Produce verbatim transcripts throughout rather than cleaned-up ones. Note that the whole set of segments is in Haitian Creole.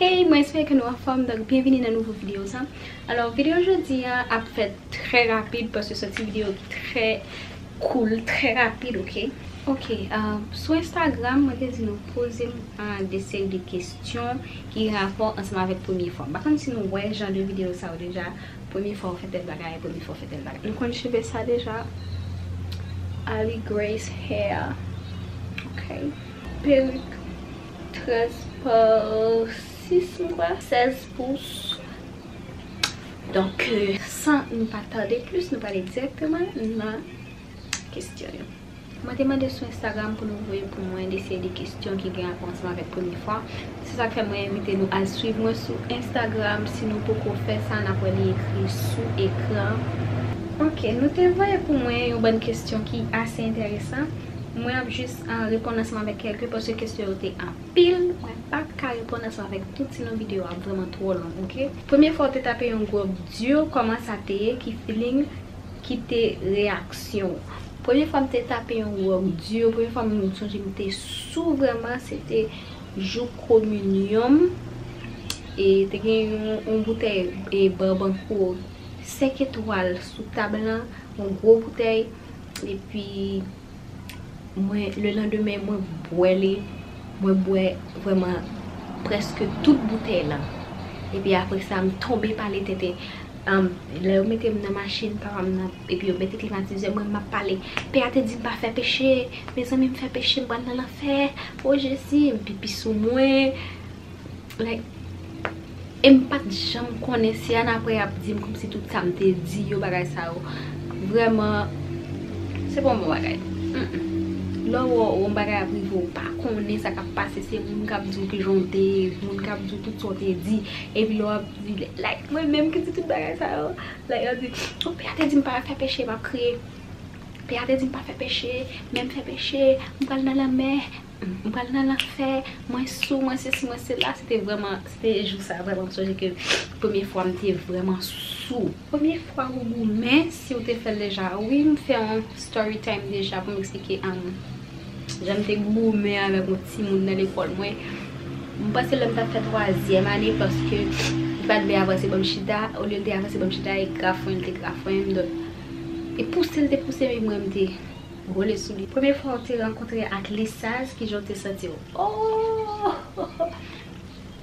Hey, mwen espere ke nou anfòm, donk byenvini nan nouvo videyo sa. Alò, videyo jodi a ap fèt trè rapid paske se yon ti videyo trè cool, trè rapid, oke? Oke, uh, sou Instagram, mwen te di nou poze m uh, de seri de kesyon ki gen rapò ansanm avèk premye fwa. M pa konn si nou wè jan de videyo sa yo deja, premye fwa w fè tèl bagay, premye fwa w fè tèl bagay. Nou konn cheve sa deja. Ali Grace Hair. Oke. Perik trèz pa sis, m kwè, sèz pous. Donk, euh, san nou pa tande plis, nou prale dirèkteman nan kesyon yo. Mwen te mande sou Instagram pou nou voye pou mwen de seri de kesyon ki gen rapò ansanm avèk premye fwa. Se sa k fè mwen envite nou al swiv mwen sou Instagram. Si nou poko fè sa, n ap wè li ekri sou ekran. Oke, nou te voye pou mwen yon bann kesyon ki ase enteresan. Mwen ap jis, ah, reponn ansanm avèk kèlke paske kesyon yo te anpil. Mwen pa ka reponn ansanm avèk tout, sinon videyo a ap vrèman twò long, oke? Premye fwa w te tape yon gwòg di, kòman sa te ye? Ki feeling? Ki te reyaksyon w? Premye fwa m te tape yon gwòg di, premye fwa m sonje m te sou vrèman, se te jou kominyon m. E te gen yon, yon boutèy e Barbancourt senk etwal sou tab lan, yon gwo boutèy. Epi, mwen, le landemen, mwen bwè li, mwen bwè vrèman prèske tout boutèy lan. Epi apre sa, m tonbe pale tenten. Am, lè yo mete m nan machin, papa m nan, epi yo mete klimatizè, mwen, m ap pale. Pè a te di m pa fè peche, mezanmi, m fè peche, m pral nan lanfè. O Jezi, m pipi sou mwen. Like, e m pa t janm konnen, se annapre y ap di m kòmsi tout sa m te di yo, bagay sa yo. Vrèman, se pa yon bon bagay. Mm-mm. Lè w wè yon bagay ap rive, w pa konnen sa k ap pase, se moun k ap di w kijan w te ye, moun k ap di w tout sa w te di, epi lè w ap di, like, mwen menm ki di tout bagay sa yo, like, yo di, oh, pè a te di m pa fè peche, m ap kriye. Pè a te di m pa fè peche, men m fè peche, m pral nan lanmè, m pral nan lanfè, mwen sou, mwen sesi, mwen sela. Se te vrèman, se te jou sa, vrèman, m sonje ke premye fwa m te vrèman sou. Premye fwa ou goumen, si w te fè l deja, wi, m fè yon story time deja pou m eksplike, um, jan m te goumen avèk yon timoun nan lekòl mwen. M panse lè m t ap fè twazyèm ane, paske li pa t vle avanse ban m chita, olye l te avanse ban m chita, e grafwen l te grafwen m, donk, e pouse l te pouse m, e mwen m te role sou li. Premye fwa w te rankontre ak Lisaz, kijan w te santi w? Oh!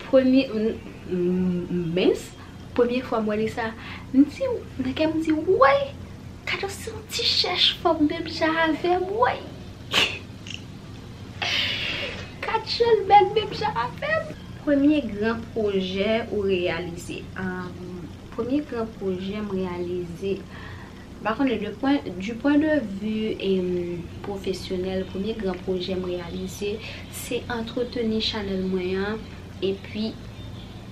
Premye, m, m, mens, premye fwa m wè Lisa, m di, nan kè m di, woy! Kato se yon ti chèch fanm menm jan avè m, woy! Kato l bèl menm jan avè m. Premye gran pwojè ou reyalize? Ahn, premye gran pwojè m reyalize, m pa konnen, de pwen, du point de vue, em, pwofesyonèl, premye gran pwojè m reyalize, se antreteni chanèl mwen an, epi,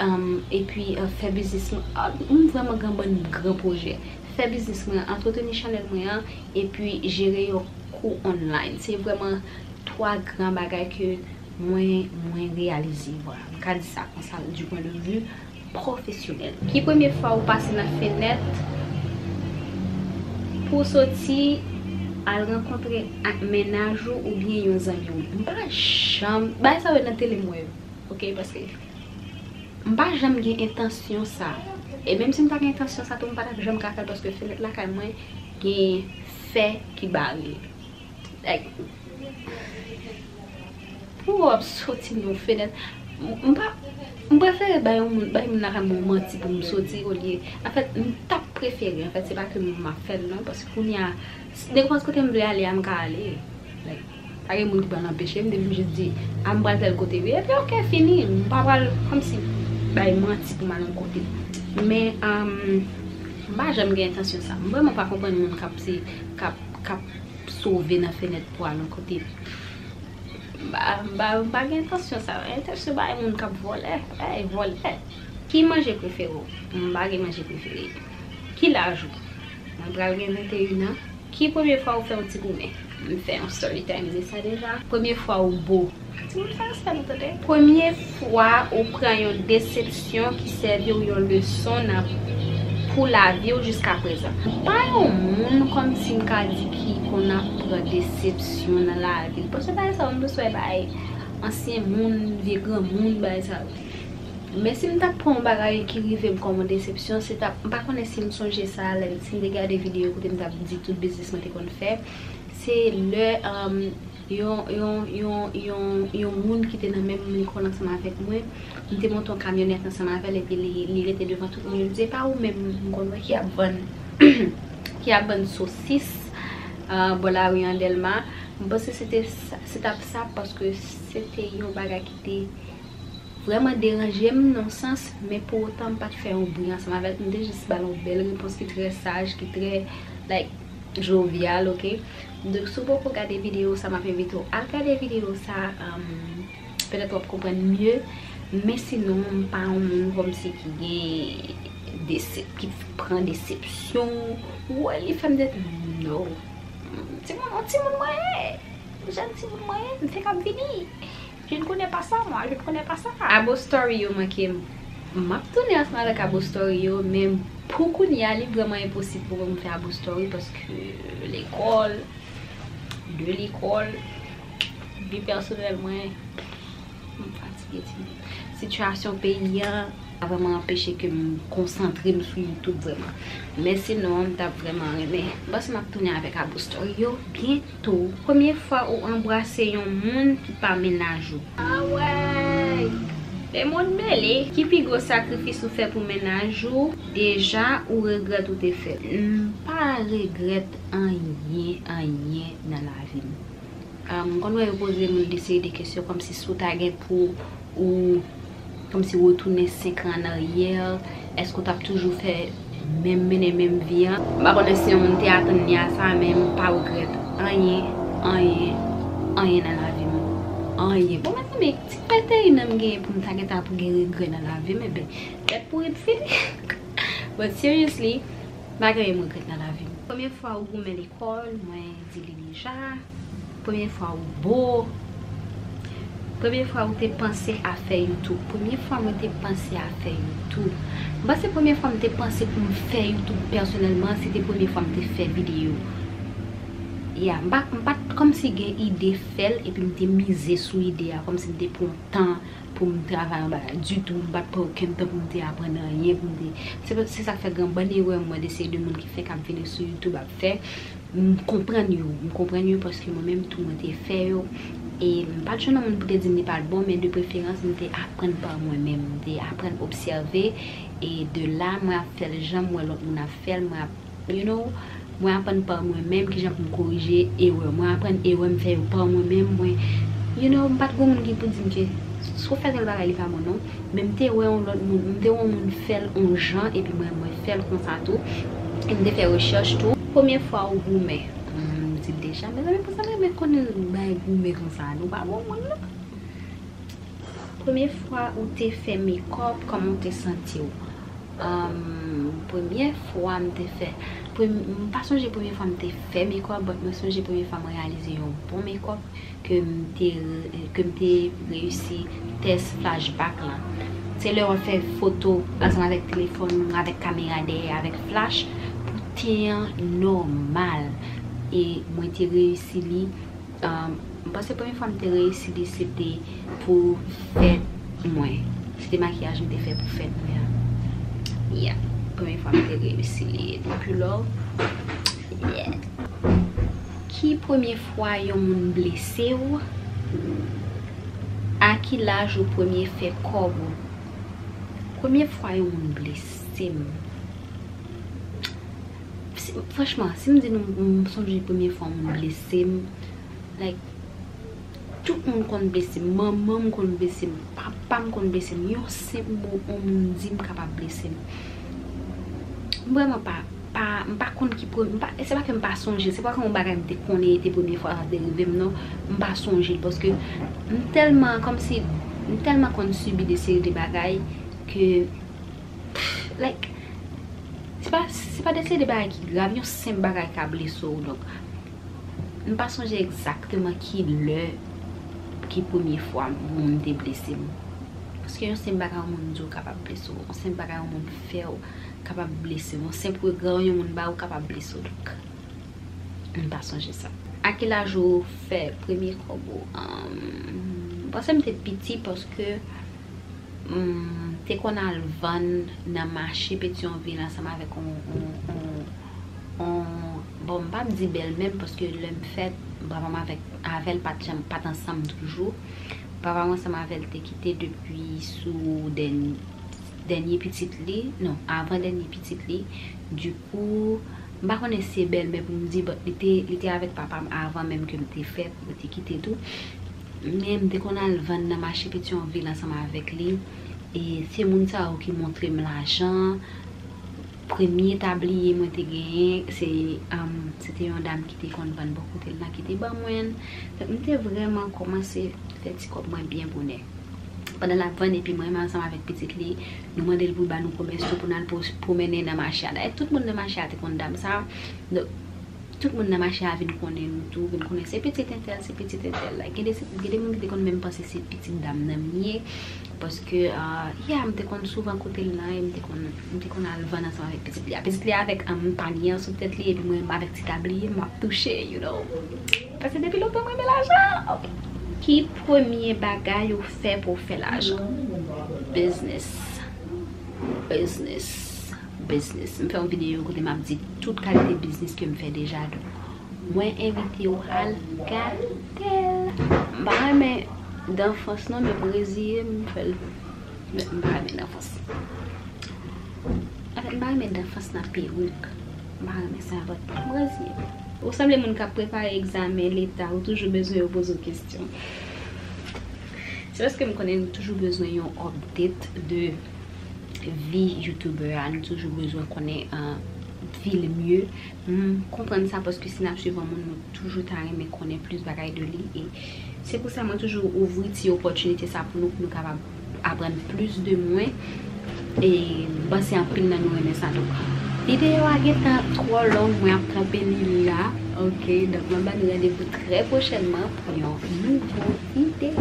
em, epi, eh, fè biznis mwen. Ah, m vrèman gen bann gran pwojè. Fè biznis mwen an, antreteni chanèl mwen an, epi jere yon kou online. Se vrèman twa gran bagay ke mwen, mwen reyalize. Vwala, m ka di sa konsa, du point de vue pwofesyonèl. Ki premye fwa ou pase nan fenèt pou w soti al rankontre ak mennaj ou oubyen yon zanmi w? M pa janm, bagay sa yo nan tele m wè yo, oke, paske m pa janm gen entansyon sa. E menm si m ta gen entansyon sa tou, m pa t ap janm ka fè l paske fenèt lakay mwen gen fè ki bare l. Like, pou w ap soti nan yon fenèt, m, m pa, m prefere bay yon moun, bay moun lakay mwen yon manti pou m soti olye, anfèt, m t ap prefere, anfèt, se pa ke m ap fè l non, paske kounye a, nenpòt kote m vle ale a, m ka ale. Like, pa gen moun ki pral anpeche m, depi m jis di, a, m pral tèl kote, wi, epi oke, fini, m pa pral kòmsi bay manti pou m al yon kote. Men, um, m pa janm gen entansyon sa. M vrèman pa konprann moun k ap, se, k ap, k ap sove nan fenèt pou al yon kote. M pa, m pa, m pa gen entansyon sa. Entansyon bay moun k ap vòlè. Ey, vòlè. Ki manje prefere w? M pa gen manje prefere. Ki laj ou? Mwen pral gen venteyen an. Ki premye fwa ou fè yon ti goumen? M fè yon story time de sa deja. Premye fwa ou bo. Timoun, fè respè nou, tande. Premye fwa ou pran yon desepsyon ki sèvi w yon leson nan, pou lavi w jiska prezan. Pa yon moun kòmsi m ka di ki konn ap pran desepsyon nan lavi l. Paske bagay sa yo, m plis wè bay ansyen moun, vye granmoun, bagay sa yo. Men si m t ap pran yon bagay ki rive m kòm yon desepsyon, se t ap, m pa konnen si m sonje sa lè m, si m te gade videyo kote m t ap di tout biznis mwen te konn fè. Se lè, um, yon, yon, yon, yon, yon moun ki te nan menm lekòl ansanm avèk mwen, m te monte yon kamyonèt ansanm avè l, epi li, li rete devan tout moun, li di, "E pa ou menm m konn wè ki ap vann, ki ap vann sosis, ah, bò lari an Dèlma?" M panse se te sa, se t ap sa, paske se te yon bagay ki te vrèman deranje m nan sans, men pou otan m pa t fè yon bri ansanm avè l, m te jis ba l yon bèl repons ki trè saj, ki trè, like, jovyal, oke? Donk, si w poko gade videyo sa, m ap envite w al gade videyo sa, um, petèt w ap konprann mye, men sinon, m pa yon moun kòmsi ki gen desep-, ki pran desepsyon. Ou wè, li fè m de, no. Timoun, yon timoun mwen ye. Jèn timoun mwen ye, m fèk ap vini. Je ne connais pas ça, moi, je ne connais pas ça. Abo story yo manke m. M ap tounen ansanm avèk abo story yo, men pou kounye a, li vrèman enposib pou mwen m fè abo story paske lekòl, de lekòl, vi pèsonèl mwen, m fatige timoun. Sitiyasyon peyi an pa vrèman anpeche ke m konsantre m sou YouTube vrèman. Men sinon, m t ap vrèman renmen. M panse m ap tounen avèk abo story yo byento. Premye fwa ou anbrase yon moun ki pa mennaj ou. Awèy! Men moun mele. Ki pi gwo sakrifis ou fè pou mennaj ou, deja ou regrèt ou te fè l? M pa regrèt anyen, anyen nan lavi m. Ah, m konn wè yo poze moun de seri de kesyon kòmsi si w ta gen pou ou kòmsi retounen senk an an aryè, èske w t ap toujou fè menm, mennen menm vi an? M pa konnen si yon moun te atann li a sa, men m pa regrèt anyen, anyen, anyen nan lavi m. Anyen. Bon, mezanmi, ti pètèy nan m genyen pou m ta gentan pou gen regrè nan lavi m, enben, tèt pouri m fini. But seriously, m pa gen anyen m regrèt nan lavi m. Premye fwa ou goumen lekòl, mwen di li deja. Premye fwa ou bo. Premye fwa ou te panse a fè YouTube. Premye fwa mwen te panse a fè YouTube. M panse premye fwa m te panse pou m fè YouTube pèsonèlman, se te premye fwa m te fè videyo. Ya, m pa, m pa t kòmsi gen ide fè l, epi m te mize sou ide a, kòmsi m te pran tan pou m travay yon bagay ditou, m pa t pran okenn tan pou m te aprann anyen, pou m te, se, se sa k fè gen yon bann erè m wè de seri de moun ki fenk ap vini sou YouTube ap fè. M konprann yo, m konprann yo paske mwen menm tou mwen te fè yo. E m pa t jwenn yon moun pou te di m li pa t bon, men de preferans m te aprann pa mwen menm, m te aprann obsève, e de la mwen ap fè l jan m wè lòt moun ap fè l, mwen ap You know, mwen aprann pa mwen menm kijan pou m korije erè. Mwen aprann erè m fè yo pa mwen menm. Mwen, you know, m pa t gon moun ki pou di m ke si w fè tèl bagay li pa bon non. Men m te wè yon lòt moun, m te wè yon moun fè l yon jan, epi mwen, mwen fè l konsa tou. E m te fè rechèch tou. Premye fwa ou goumen. Hmm, m di l deja, mezanmi, pou sa m renmen konnen bay goumen konsa, nou pa bon moun non. Premye fwa ou te fè mekòp, kòman w te santi w? Ahn, premye fwa m te fè, prem-, m pa sonje premye fwa m te fè mekòp, but mwen sonje premye fwa mwen reyalize yon bon mekòp ke m te, ke m te reyisi tès flashback lan. Se lè w ap fè foto ansanm avèk telefòn ou avèk kamera dèyè avèk flash pou ten an nòmal. E mwen te reyisi li. Um, m panse premye fwa m te reyisi li, se te pou fèt mwen. Se te makiyaj m te fè pou fèt mwen an. Yeah. Premye fwa m te reyisi li. Depi lò, yeah. Ki premye fwa yon moun blese w? A ki laj ou premye fè kòb ou? Premye fwa yon moun blese m. Si, franchman, si m di nou, m sonje premye fwa yon moun blese m, like, tout moun konn blese m, manman m konn blese m, papa m konn blese m, yon senp mo yon moun di m kapab blese m. M vrèman pa, pa, m pa konn ki premye, m pa, se pa ke m pa sonje, se pa ke yon bagay m te konnen e te premye fwa sa te rive m non, m pa sonje l paske m tèlman, kòmsi, m tèlman konn sibi de seri de bagay ke, like, se pa, se pa de seri de bagay ki grav, yon senp bagay ka blese w, donk, m pa sonje egzakteman ki lè, ki premye fwa moun te blese m. Paske yon senp bagay yon moun di w kapab blese w. Yon senp bagay yon moun fè w kapab blese w. Yon senp regrè yon moun ba w kapab blese w. Donk, m pa sonje sa. A ki laj ou fè premye kòb ou? Ahn, m panse m te piti paske, hmm, Te konn al vann nan mache Petyonvil ansanm avèk on, on, on, on, bon, m p ap di bèlmè m, paske lè m fèt, papa m avèk, avè l pa t janm, pa t ansanm toujou. Papa m ansanm avè l te kite depi sou dèny-, dènye pitit li, non, avan dènye pitit li. Dikou, m pa konnen si se bèlmè pou m di, but li te, li te avèk papa m avan menm ke m te fèt, yo te kite tou. Men m te konn al vann nan mache Petyonvil ansanm avèk li. E se moun sa yo ki montre m lajan. Premye tabliye mwen te genyen, se, um, se te yon dam ki te konn vann bò kote l la ki te ban mwen l. Donk, m te vrèman kòmanse fè ti kòb mwen byen bonè. Pandan l ap vann, epi mwen menm ansanm avèk pitit li, nou mande l pou l ba nou komès tou pou n al pwo-, pwomennen nan mache a. Dayè, tout moun nan mache a te konn dam sa. Donk, tout moun nan mache a vin konnen nou tou, vin konnen se pitit entèl, se pitit entèl la. Gen de, gen de moun ki te konn menm panse se pitit dam nan m ye, paske, ah, yeah, m te konn souvan kote l la, e m te konn, m te konn al vann ansanm avèk pitit li a. Pitit li avèk, ah, panye an sou tèt li, epi mwen avèk ti tabliye, m ap touche, you know. Paske depi lontan mwen renmen lajan. Ok. Ki premye bagay ou fè pou w fè lajan? Business. Business. Business. M fè yon videyo kote m ap di tout kalite biznis ke m fè deja. Donk, mwen envite w al gade l. M pa renmen danfans non, men m reziye m, m fè l. M pa renmen danfans. Anfèt, m pa renmen danfans nan perik. M pa renmen sa, but m reziye m. Ou sanble moun k ap prepare egzamen leta, ou toujou bezwen yo poze w kesyon. Se paske m konnen nou toujou bezwen yon update de vi YouTuber a, nou toujou bezwen konnen, ah, vi l mye. M konprann sa paske si n ap swiv yon moun, nou toujou ta renmen konnen plis bagay de li. E se pou sa mwen toujou ouvri ti opòtinite sa pou nou, pou nou kapab aprann plis de mwen. E m panse anpil nan nou renmen sa. Donk, videyo a gentan twò long, mwen ap kanpe li la. Ok, donk mwen ba nou randevou trè pwochènman pou yon nouvo videyo.